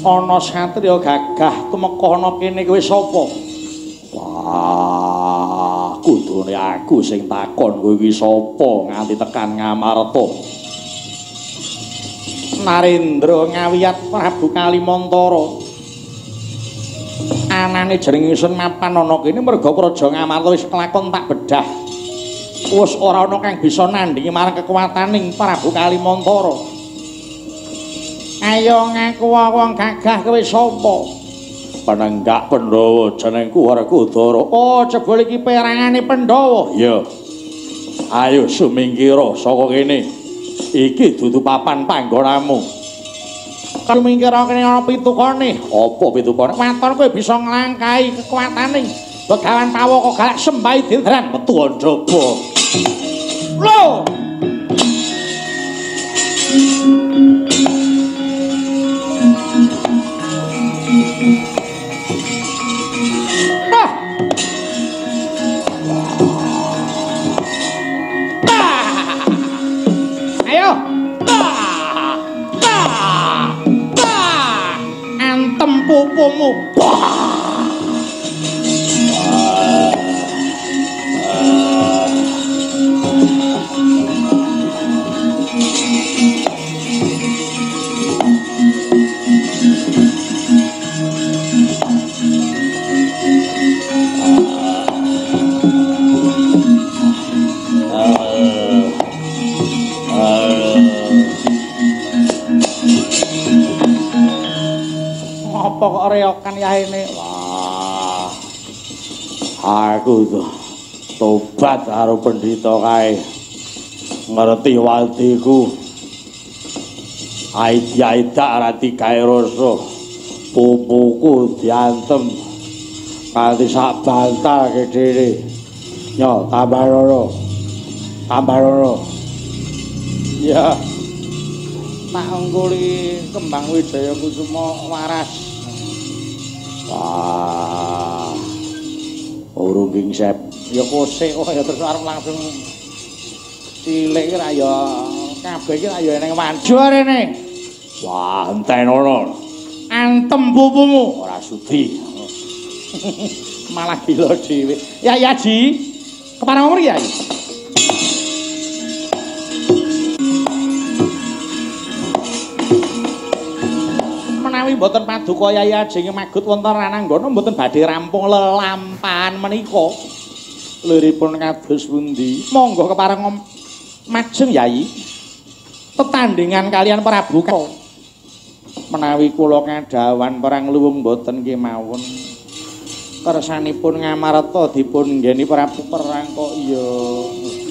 Ana satriya gagah tumeka ana kene kowe sapa? Wah, kudune aku sing takon kowe iki sapa nganti tekan Ngamarta. Narendra Ngawiyat Prabu Kalimantara. Anane jeneng ingsun mapan ana kene merga Praja Ngamarta wis kelakon tak bedah. Wis ora ana kang bisa nandhingi marang kekuwataning Prabu Kalimantara. Ayo ngaku wong gagah kowe sapa? Penenggak Pandhawa jenengku Werkudara. Oh, jebul iki perangane Pandhawa. Iya. Ayo sumingkira saka kene. Iki dudu papan panggonamu. Sumingkira kene ana pitukane. Apa pitukane? Waton kowe bisa nglangkahi kekuwatane Begawan Pawaka galak sembahi dendran metu njaba. Lho. Ayo. Antem pupumu. Apa kok reokan yaene? Wah. Aku tuh tobat karo pendhita kae. Ngerti waldiku. Aid-aidak ora digawe rasa. Pupuku diantem. Kanthi sak bantal gedene. Yo tambah loro. Tambah loro. Ya. Tak ungkuli kembang Wijaya Kusuma waras. Wah. Urung kingsep. Ya kosek kok ya terus arep langsung cilik iki ra ya kabeh iki ra ya eneng wanjo rene. Wah, entenono. Antem pupumu ora sudi. Malah gila dhewe. Ya ya Ji. Kepareng umur ya? Menawi mboten paduka Yai Ajeng magut wonten Rananggana mboten badhe rampung lelampahan menika. Liripun kados pundi? Monggo kepareng majeng Yai. Tetandhingan kalian Prabu Ka. Menawi kula kadhawan perang luwung mboten kemawon. Kersanipun Ngamarta dipun nggeni Prabu perang kok ya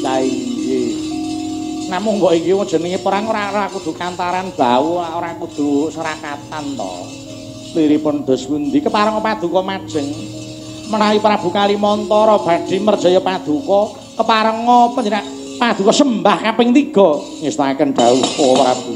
lha inggih. Namung mbok iki jenenge perang ora kudu kantaran bau, ora kudu serakatan to. Liripun dos pundi kepareng paduka majeng. Menawi Prabu Kalimantara badhe merjaya paduka, kepareng panjenengan paduka sembah kaping 3 ngestakaken dawuh Prabu.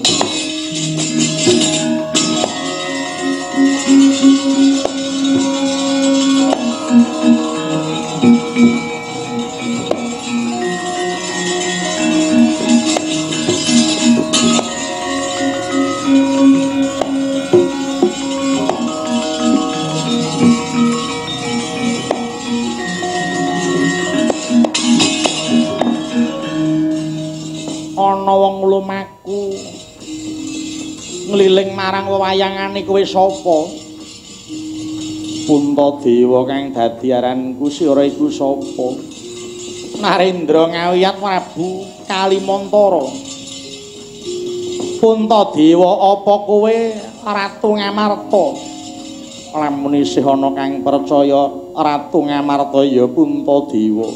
Ana wong lumaku ngliling marang wewayangane kowe sapa? Puntadewa kang dadi aranku sira iku sapa? Narendra Ngawiyat Prabu Kalimantara. Puntadewa apa kowe Ratu Ngamarta? Lamun isih ana kang percaya Ratu Ngamarta ya Puntadewa.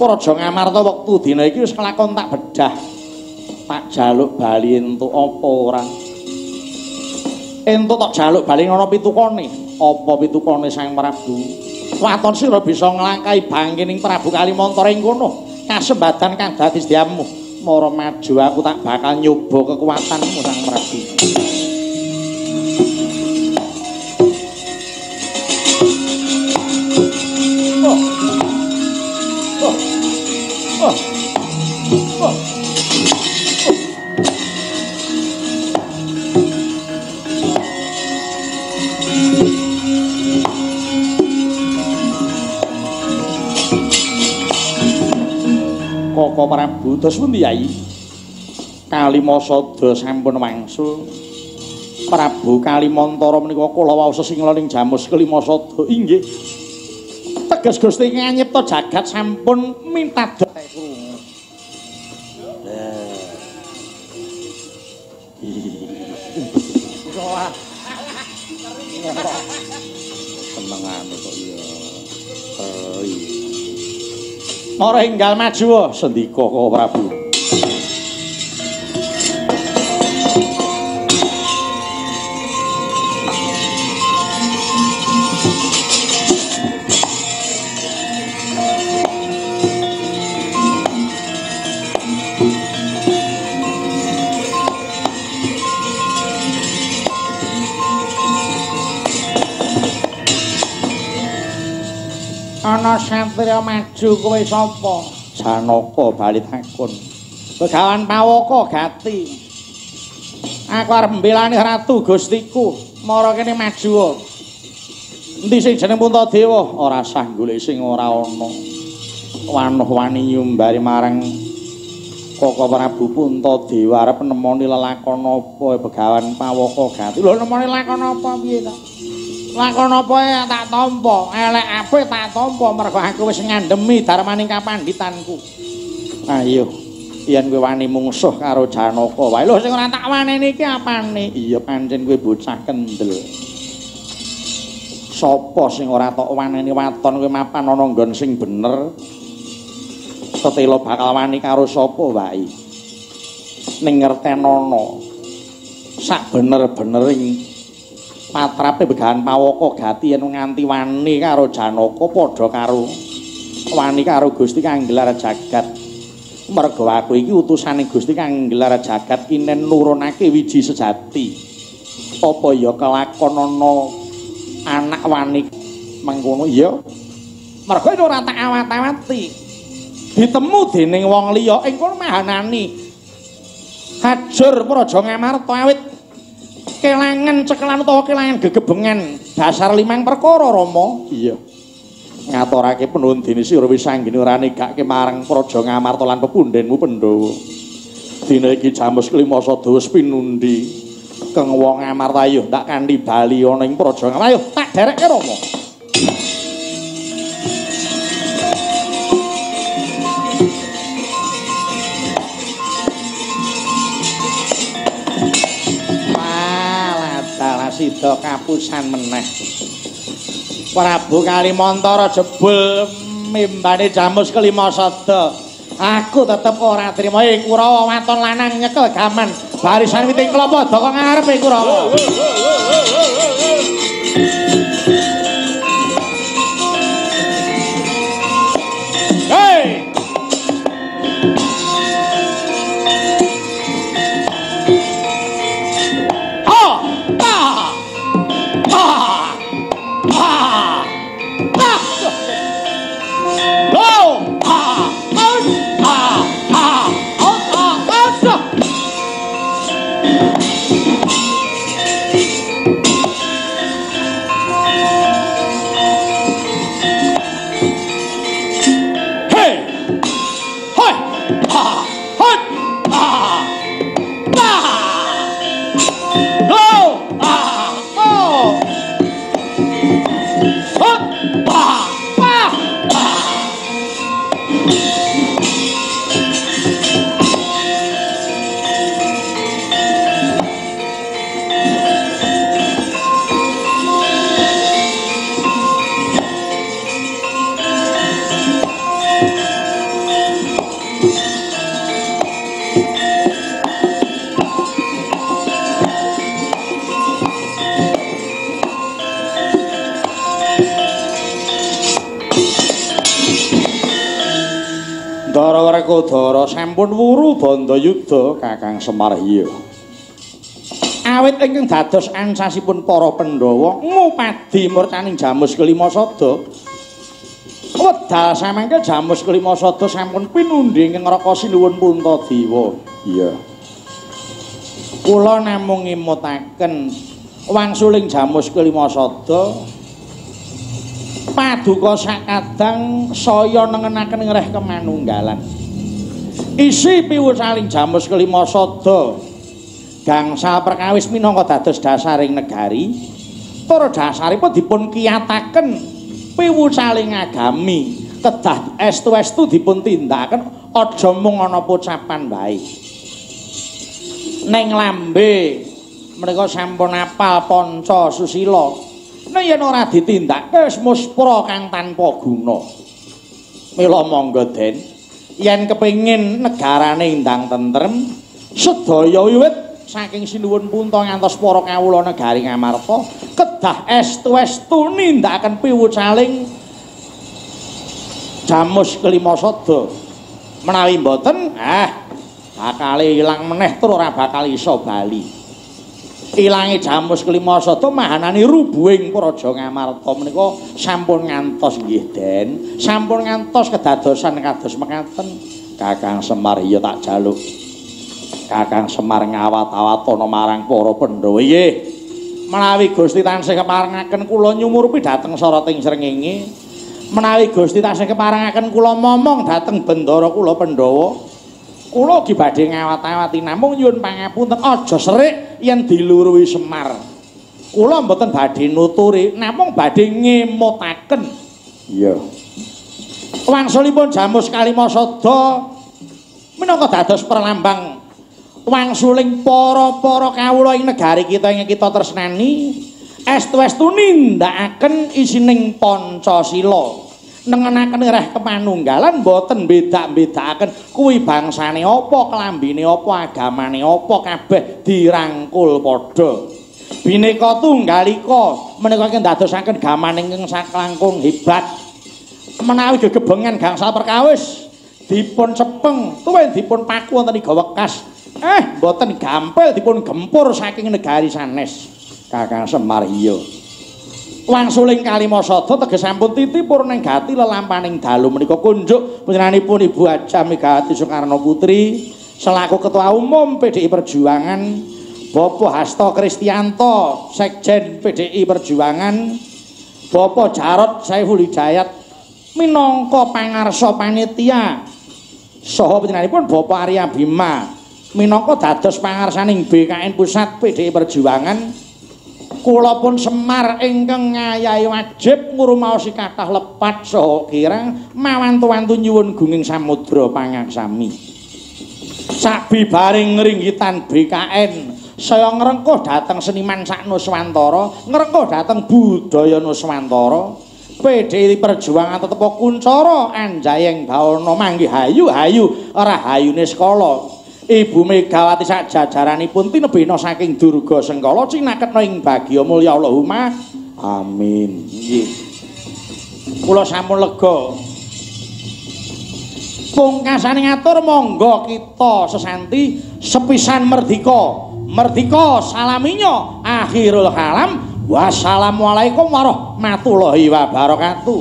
Praja Ngamarta wektu dina iki wis kelakon tak bedah. Tak jaluk bali entuk apa ora? Entuk tak jaluk bali ana pitukane. Apa pitukane Sang Prabu? Waton sira bisa nglangkahi bangkining Prabu Kalimantara ing kono. Kasembadan kang dadi sedyamu. Mara maju aku tak bakal nyoba kekuatanmu Sang Prabu. Oh. Oh. Oh. Oh. Koko Prabu dos pundi Yai? Kalimasada sampun wangsul. Prabu Kalimantara menika kula wau sesingla ning Jamus Kalimasada. Inggih. Teges Gusti nganyipta jagat sampun mintadha krungu. Lah. Senengane kok ya. Iya. Mara enggal maju sendika Koko Prabu. Ana satriya maju kowe sapa? Janaka bali takon. Begawan Pawaka Gati. Aku arep mbelani ratu Gustiku. Mara kene maju. Endi sing jeneng Puntadewa? Ora sah golek sing ora ana. Wanuh wani nyumbari marang Koko Prabu Puntadewa arep nemoni lelakon apa Begawan Pawaka Gati. Lho nemoni lakon apa piye ta? Lakon apa tak tampa, elek apik tak tampa mergo aku wis ngandemi darmaning kapanditanku. Ayo, yen kowe wani mungsuh karo Janaka wae. Lho sing ora tak waneni iki apane? Iya pancen kowe bocah kendel. Sapa sing ora tok waneni waton kowe mapan ana nggon sing bener. Tetela bakal wani karo sapa wae. Ning ngertenono sak bener-benering patrape Begawan Pawaka Gati yen nganti wani karo Janaka padha karo wani karo Gusti kang nggelar jagat. Mergo aku iki utusane Gusti kang nggelar jagat kinen nurunake wiji sejati. Apa ya kelakon ana anak wani mengkono? Iya. Mergo ora tak awat-awati. Ditemu dening wong liya ing kono mahanani. Hajur Praja Ngamarta awit kelangan cekelan utawa kelangan gegebengan dasar limang perkara Rama. Iya. Ngaturake penuhun dene sira wis anggene ora negake marang Praja Ngamarta lan pepundhenmu Pandhawa. Dina iki Jamus Klimasada wis pinundi. Keng wong Ngamarta ayo tak kanthi bali ana ing Praja Ngamarta. Ayo tak derekke Rama. Sida kapusan meneh. Prabu Kalimantara jebul mimbane Jamus Klimasada. Aku tetep ora trima. Kurawa waton lanang nyekel gaman. Barisan witing klapa daka ngarepe Kurawa. Hei! Ndara Werkudara sampun wuru bandayuda Kakang Semar. Iya. Awit ingkang dados ansasipun para Pandhawa ngupadi murcaning Jamus kelima sada. Wedal samangke Jamus kelima sada sampun pinundi ing neraka Sinuwun Puntadewa. Iya. Kula namung ngemutaken wangsuling Jamus kelima sada paduka sakadang saya nengenaken ngreh kemanunggalan. Isi piwucaling Jamus kelima sada gangsal perkawis minangka dados dasaring negari, tur dasaripun dipun kiyataken piwucaling agami kedah estu-estu dipun tindakaken, aja mung ana pocapan wae. Ning lambe menika sampun apal panca susila. Nek yen ora ditindakke wis muspra kang tanpa guna. Mila monggo Den, yen kepengin negarane ndang tentrem, sedaya wiwit saking Sinuwun Punta ngantos para kawula negari Ngamarta kedah estu-estu nindakaken piwucaling Jamus kelima sada. Menawi mboten, bakale ilang meneh tur ora bakal iso bali. Ilange Jamus kelima sada mahanani rubuhing Praja Ngamarta menika sampun ngantos nggih Den, sampun ngantos kedadosan kados mekaten. Kakang Semar iya tak jaluk. Kakang Semar ngawat-awatana marang para Pandhawa. Nggih. Menawi Gusti tansih keparengaken kula nyumurupi dhateng soroting srengenge. Menawi Gusti tansih keparengaken kula momong dhateng bendara kula Pandhawa. Kula ugi badhe ngawat-awati namung nyuwun pangapunten aja serik yen diluruhi Semar. Kula mboten badhe nuturi namung badhe ngemutaken. Iya. Wangsulipun Jamus kalima sada minangka dados perlambang wangsuling para-para kawula ing negari kita ing kita tresnani estu-estu nindakaken isining Pancasila. Nengenaken reh kemanunggalan mboten beda-bedakaken kuwi bangsane apa, klambine apa, agamane apa, kabeh dirangkul padha. Bhinneka Tunggal Ika menika ingkang dadosaken gaman ingkang saklangkung hebat. Menawi gegebengan gangsal perkawis dipun cepeng tuwin dipun paku wonten iga wekas, mboten gampil dipun gempur saking negari sanes. Kakang Semar iya. Wangsuling kalima sada teges sampun titipur ning gati lelampaning dalu menika kunjuk panjenenganipun Ibu Hajah Megawati Soekarno Putri selaku Ketua Umum PDI Perjuangan, Bapak Hasto Kristianto Sekjen PDI Perjuangan, Bapak Jarod Saiful Hidayat minangka pangarsa panitia saha panjenenganipun Bapak Arya Bima minangka dados pangarsaning BKN Pusat PDI Perjuangan. Kula pun Semar ingkang ngayahi wajib ngrumaosi kathah lepat saha kirang mawantu-wantu nyuwun gunging samudra pangaksami. Sabibaring ngringgitan BKN saya ngrengkuh dhateng seniman sak Nuswantara, ngrengkuh dhateng budaya Nuswantara. PDI Perjuangan tetep kuncara anjayeng bawana manggih hayu-hayu rahayune sekala. Ibu Megawati sak jajaranipun tinebihna saking Durga Sengkala cinaketna ing bagya mulya Allahumma amin. Nggih. Kula sampun lega. Pungkasane ngatur monggo kita sesanti sepisan merdika. Merdika salaminyo akhirul kalam. Wassalamualaikum warahmatullahi wabarakatuh.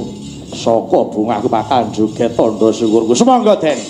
Saka bungahku bakal joget tandha syukurku. Sumangga Den.